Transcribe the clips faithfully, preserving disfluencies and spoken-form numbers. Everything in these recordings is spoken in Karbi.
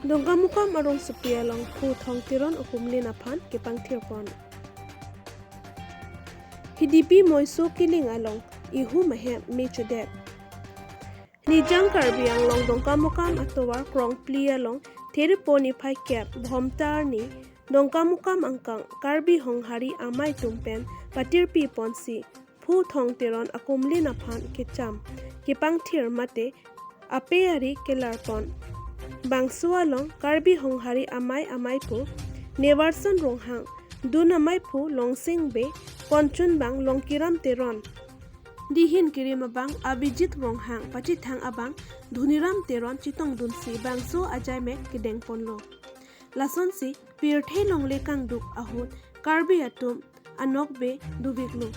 Dongkamukam arongsopi along Phu Thong Teron akumlin aphan kepangthirpon. Hidipi Moiso Kiling along ihum ahem me chodet. Lijang Karbi Anglong Dongkamukam atovar Krongpli along Thirpo niphai kep Bhomta arni Dongkamukam angkang Karbi Honghari amei atum pen patirpi ponsi Phu Thong Teron akumlin aphan kecham kepangthir mate ape ari kelarpon. Bangso along Karbi Honghari amei ameipo Nevarson Ronghang, dun ameipo Longsing Bey, konchunbang Longkiram Teron, dihin kirim abang Abhijit Ronghang, pachethang abang Dhoniram Teron chetongdunsi bangso ajaimek kedengponlo. Lasonsi pirthe longle kangduk ahut Karbi atum anokbe doviklo.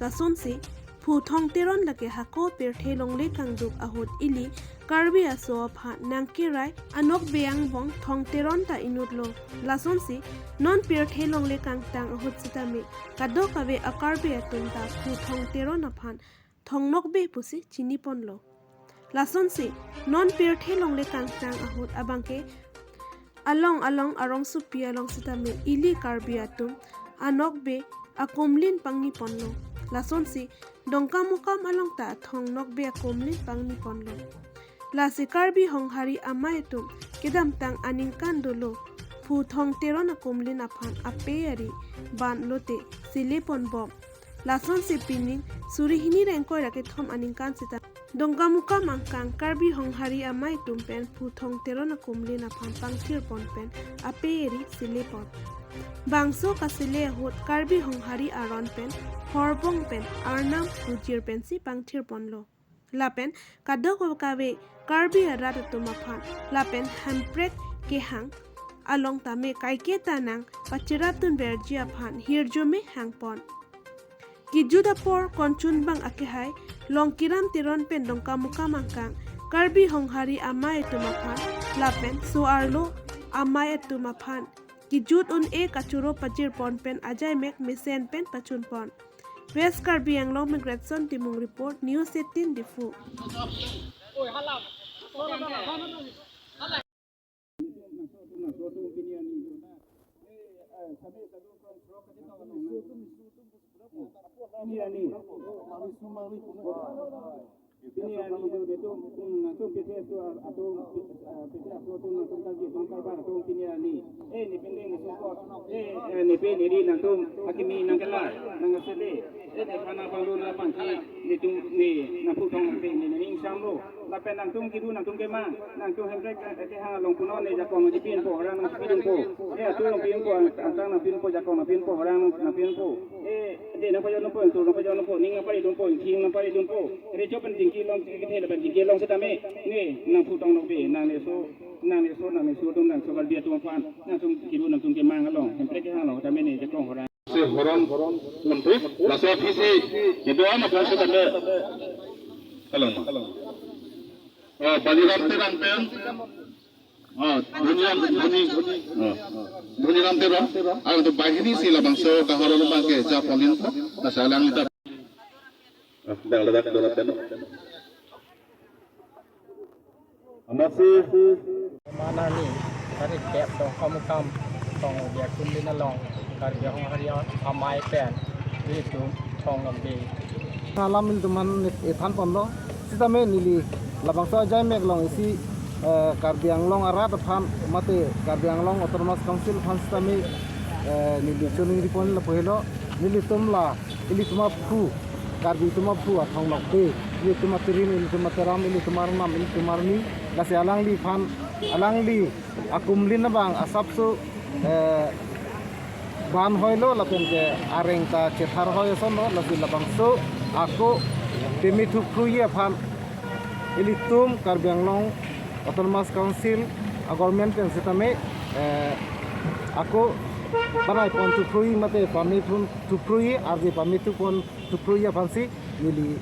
Lasonsi Phu Thong Teron lake hako pirthe longle kangduk ahut ili Karbi aso aphan nangkerai anokbe angbong Thong Teron ta inutlo. Lasonsi non pirthe longle kangtang ahut sitame kadokave a-Karbi atum ta Phu Thong Teron aphan Thong Nokbe pusi chiniponlo. Lasonsi non pirthe longle kangtang ahut abangke along along arongsopi along sitame ili Karbi atum anokbe akumlin pangniponlo. Lasonsi Dongkamukam along ta Thong Nokbe akumlin pangniponlo. Lasi Karbi Honghari amei atum kedamtang aningkan dolo Phu Thong Teron akumlin aphan ape ari ban lote seleponbom. Lasonsi pining suri hini ra ingkoi ra kethom aningkan sita Dongkamukam angkang Karbi Honghari amei atum pen Phu Thong Teron akumlin aphan pangthirpon pen ape ari selepon. Bangso kasele ahut Karbi Honghari aron pen horbong pen arnam hujir pensi pangthirponlo. Lapen kadokave Karbi arat atum aphan lapen hemprek kehang along tame kaiketa nangpacheratunverji aphan hirjume hangpon. Kejut apor konchunbang akehai Longkiram Teron pen Dongkamukam angkang Karbi Honghari amei atum aphan lapen so-arlo amei atum aphan kejut un-e kachoro pajirpon pen ajaimek mesen pen pachunpon. West Karbi Anglong, Migration Timung report, News eighteen Diphu. Pini arni do netum, hmm, nangtum P T S atum, ah, P T S atum nangtum kagi, nang karbar atum pini arni. Eh, ne pen deng netum ko. Eh, eh, ne pen ne ri nangtum akimi nangkelar, nang asele. Eh, ne pana panglo na pangki, netum ne nangphuthong ne ne ning samlo. Lapen nangtum kidu nangtum kemang, nangtum hemprek, eh, kehang along punon ne jakong nangchipinpo, horang nangchipidunpo. Eh, atur nangpinpo, ang-, angtang nangpinpo, jakong nangpinpo, horang nang-, nangpinpo. Eh, de nangpajon nangpo, angtur nangpajon nangpo, ning nangparidunpo, ingthing nangparidunpo. Recho pen chingki long, chingki kethe lapen chingki long setame. Ne, nangphuthong nokbe, nang ne so, nang ne so, nang ne so atum, nang so Karbi atum aphan, nangtum kiru, nangtum kemang along, hemprek kehang along, tame ne jakong horang. Si horon, horon, nangtum, laso aphisi, kedo-an aphan setame. Along. Oh, Baliram Terang pen. Oh, Dhoniram, Dhoni, oh, Dhoniram Teron, alangtum banghini si labangso kahoro abangke japolin, nasa alangli ta. Ah, dang ladak dorat teno. Amatsi. Mana ni, tarik kep Dongkamukam, Thong Nokbe akumlin along, Karbi Honghari amei pen, ilitum Thong Nokbe. Alam ilitum aphan nep-, ethanponlo, sitame neli labangso ajaimek along isi, eh, Karbi Anglong arat aphan mate Karbi Anglong Autonomous Council aphan sitame, eh, neli choningripon lapu helo, nelitum la, ilitum aphu, Karbi atum aphu a Thong Nokbe, ilitum atirim, ilitum ateram, ilitum arnam, ilitum arni, lasi alangliphan, alangli akumlin abang asapso, eh, ban hoilo lapen ke areng ta chethar hoi asonlo, lasi labangso ako peme thuphrui aphan ilitum Karbi Anglong Autonomous Council a-government pen sitame, eh, ako banaipon thuphrui mate pame thun thuphrui, arje pame thupon thuphrui aphansi neli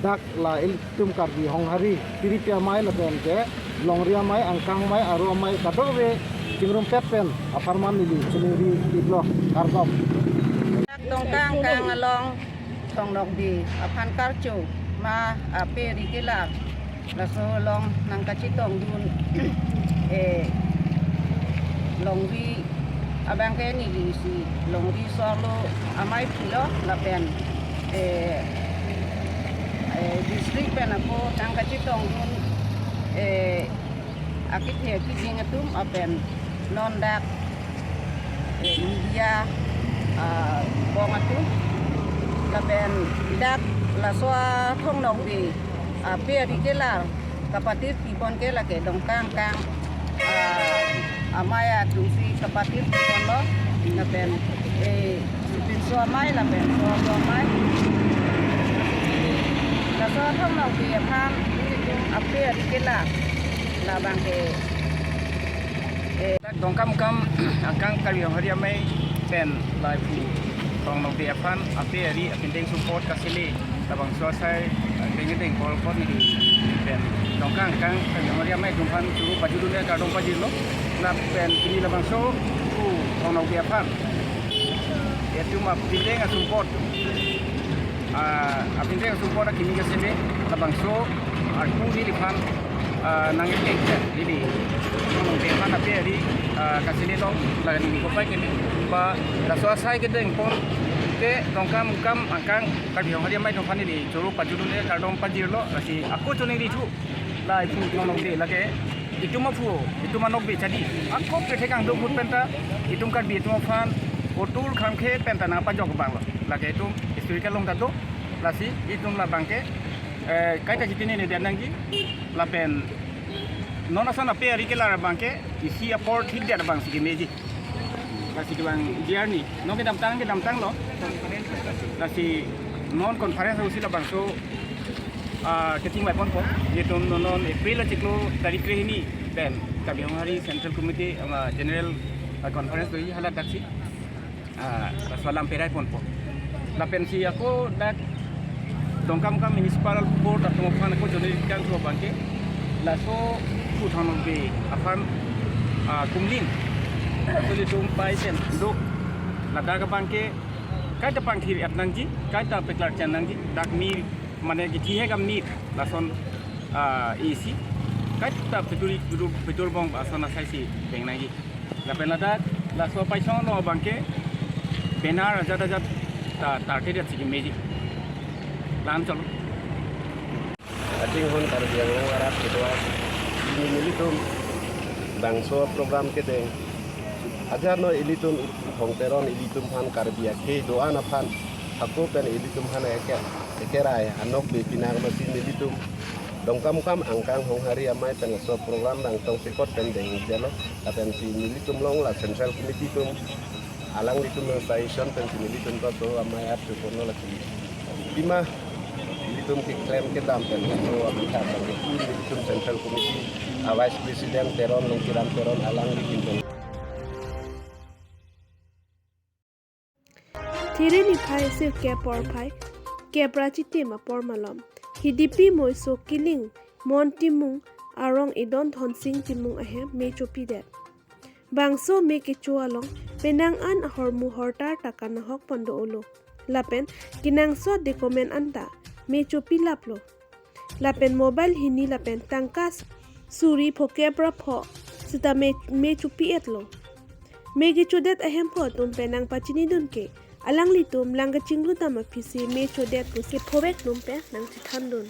dak la ilitum Karbi Honghari, piripi amei lapen ke longri amei, angkang amei, aro amei kadokave chingrumpet pen apharman neli chiningri-iklo, kardom. Dak Dongka angkang along Thong Nokbe aphan karcho ma ape ari kelar, laso along nangkachetongdun, eh, Longri abang ke neli si Longri so arlo amei philo lapen, eh, eh, district pen ako tang kachetongdun, eh, akethe akejing atum lapen non dak, eh, media, ah, bong atum lapen dak laso a Thong Nokbe ape ari kelar kapatir pipon ke lake Dongkamukam, ah, amei atum si kapatir piponlo, lapen, eh, pinso amei lapen so amei. Laso Thong Nokbe aphan nelitum ape ari kelar labang ke, eh, Dongkamukam angkang Karbi Anglong Hari Amei pen lapu Thong Nokbe aphan ape ari apindeng support kasele labangso asai, eh, deng deng bol bol neli pen Dongkamukam angkang Karbi Anglong Hari Amei atum aphan choro pajudunde kardom pajirlo. Lapen pini labangso pu Thong Nokbe aphan itum apindeng asupport, ah, apindeng asupport akimi kasele labangso arpu neliphan, ah, nang-e neli Thong Nokbe aphan ape ari, ah, kasele long laga neli kopai keme ba laso asai kedengpon ke Dongkamukam angkang Karbi Anglong Hari Amei atum aphan neli choro pajudunde kardom pajirlo, lasi ako choningrithu lapu Thong Nokbe lake itum aphu, itum anokbe chadi ako kethek angduk ahut penta itum Karbi atum aphan otur khangkhe penta nangpajok abanglo, lake itum historical long ta do, lasi itum labang ke, eh, kaita chitini ne dan nangji lapen non ason ape ari kelar abang ke isi apor thik det abang si kemeji. Lasi kevang journey non kedamtang kedamtanglo. Lasi non conference ahut si labangso, ah, kechingvai ponpo. Itum non, non April achiklo tarik krehini pen Karbi Anglong Hari Central Committee, ah, General, ah, Conference doji hala daksi, ah, laso alam perai ponpo. Lapen si ako dak Dongkamukam Municipal Board atum aphan ako choningritangthu abang ke laso pu Thong Nokbe aphan, ah, kumling laso ilitum pai pen do, ladak abang ke kaita pangthir et nangji, kaita peklar chan nangji, dak mir mane kithihek amir lason, ah, isi kaita petur petur petur bong ason asai si deng nangji. Lapen ladak laso paisong lo abang ke banner ajat ajat ta target ajat si kemeji. Lan cholo. Ating hon Karbi Anglong arat kedo-an, pini nelitum bangso program kedeng. Ajat no ilitum Thong Teron ilitum aphan Karbi akhei do-an aphan hako pen ilitum aphan eke, ekerai anokbe pinak masi nelitum Dongkamukam angkang Honghari amei pen laso program nangtong sekot pen dengdetlo. Lapen si nelitum along la Central Committee atum alanglitum suggestion pen si nelitum laso amei ap chupon lo lasi. Pima nelitum keklem kedam pen laso amei ap pen nelitum Central Committee a Vice President Teron, Longkiram Teron alangli kim pen. Thiri niphai sirkep porphai kep ra chitim apor malom Hidipi Moiso Kiling Mon Timung arong Idon Dhonsing Timung ahem me chopidet. Bangso me kecho along penang an ahormu hortar ta kanahok pon do-olo. Lapen kenangsot document anta me chopilaplo. Lapen mobile hini lapen tangka suri phokep ra pho sita me, me chopi-etlo. Me kechodet ahemphu atum pen nangpachinidun ke alanglitum lang kachinglu dam aphi si me chodet pusi phovek atum pen nangchethandun.